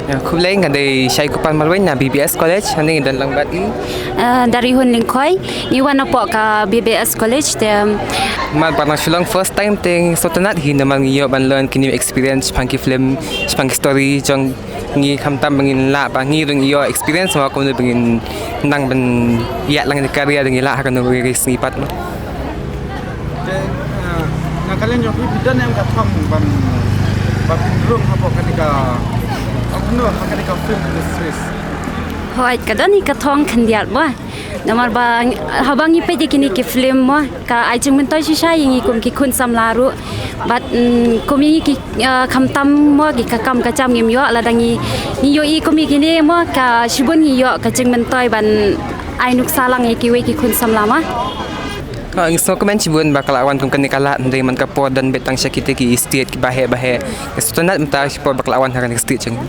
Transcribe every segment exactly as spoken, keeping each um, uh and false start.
Khublei, nga dei Shaikupal Marwein na B B S College, hangne ngi don lang bad i. Uh, dari Hun Lingkhoi, ngi wan napoh ka B B S College te. Mar ba nang shu long first time te sngewtynnat hi namar ngi ïoh ban learn ki new experience shaphang ki film, shaphang ki story jong ngi, khamtam ba ngin lah ba ngi ruh ngi ïoh experience mo kumno ba ngin nang ban ïaid lang ïa ka career, ngi lah ha kano ka sngi pat mo. Te, ah, nga kalian jong phi, phi don em ka thong ban, ban pynrung hapoh kane ka, kumno ha kane ka film industries? Hooid, ka don hi ka thong khyndiat mo. Namar ba haba ngi peit ïa kine ki film mo, ka ai jingmyntoi shisha ïa ngi kum ki khun samla ruh. Bad mm, kum ïa ngi ki, ah, khamtam mo ki ka kam ka jam ngim ïoh, lada ngi, ngi ïohi kum ïa kine mo, ka shibun ngi ïoh ka jingmyntoi ban ai nuksa lang ïa kiwei ki khun samla mo. Ha, ngi sngewkmen shibun ba ka la wan kum kane ka lad, hynrei man ka por don beit tang sha kita ki state kiba heh ba heh. Ngi sngewtynnat mynta shipor ba ka la wan ha kane ka state jong ngi.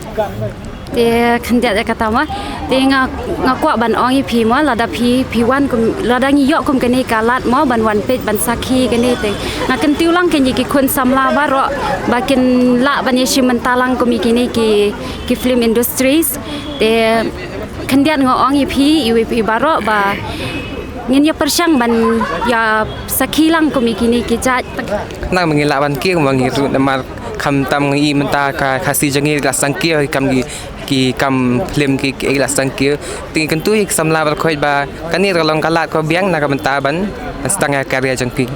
Te khyndiat ïa kata mo. Te nga, nga kwah ban ong ïa phi mo, lada phi, phi wan kum, lada ngi ïoh kum kane ka lad mo ban wan peit ban sakhi kane te. Nga kyntiew lang kein ïa ki khun samla baroh ba kin lah ban ïashim bynta lang kum ïa kine ki, ki film industries. Te khyndiat nga ong ïa phi, ïa phi baroh ba ngin ïa pyrshang ban ïa sakhi lang kum ïa kine ki jait. Nang ba ngi lah ban kiew mo, ngi ruh namar khamtam ngi i mynta ka Khasi jong ngi la sangkiew ki kam ki, ki kam film ki, ki la sangkiew. Te ngi kyntu ïa ki samla baroh khoit ba kane ruh long ka lad kaba biang na ka bynta ban sdang ïa ka career jong ki.